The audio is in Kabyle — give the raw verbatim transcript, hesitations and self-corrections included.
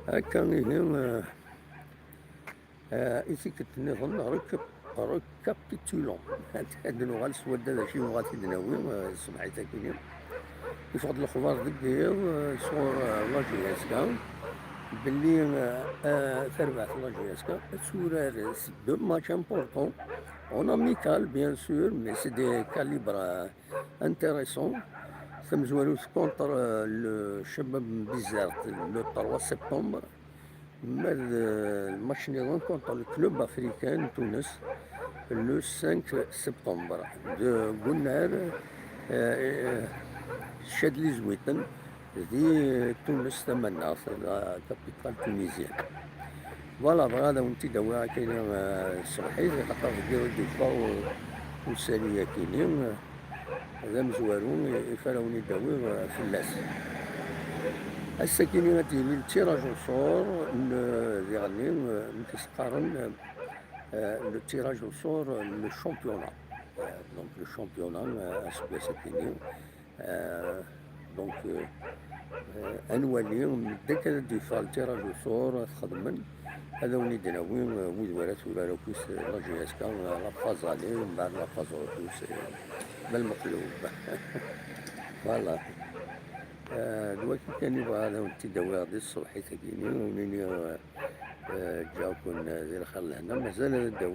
Akka ihi, eh, eh, i tikkelt nniḍen, récap-, récapitulons. Ad nuɣal s wadda d acu i uɣal t-id-nawi, eh, ṣṣbeḥ-agi-nni. Yeffeɣ-d lexbar deg yiḍ, eh, sɣur, eh, la J S K, belli, eh, eh, tarbaɛt n la J S K ad turar s deux matchs importants, en amical, bien sûr, mais c'est des calibres, euh, intéressants. Tamezwarut contre, euh, le Shabab Bizerte le trois septembre. Ma d, euh, le match nniḍen contre le club africain Tunis le cinq septembre. De Gunnar, euh, euh, Chadli Zouiten, di Tunes tamaneɣt, la capitale tunisienne. Voilà, bɣiɣ ad awen-t-id-awiɣ akkenni, eh, ṣṣbeḥ-it, axaṭer deg yiḍ i d-yeffeɣ u-, usali akkenni, eh, d amezwaru i, i farawen i d-awiɣ, eh, fell-as. Ass-akkenni ad d-yili le tirage au sort, n, diɣenni, eh, n tis-qqaren, eh, le tirage au sort, eh, le championnat. Eh, donc le championnat, eh, aseggas akkenni. Euh, donc, euh, euh, ad nwali, deg ad d-yeffeɣ le tirage au sort, ad t-xedmen, ad awen-id-nawi, euh, wid wara turar akk-is, euh, la J S K, euh, la phase aller, mbeɛd la phase retour, c'est, euh, d lmeqlub. Voilà. Euh, d wagi kan i bɣiɣ ad awen-t-id-awiɣ di tṣebḥit-agi-ni, ad wen-iniɣ, euh, euh, ǧǧiɣ-ken, euh, di lxir lehna, mazal ad d-awiɣ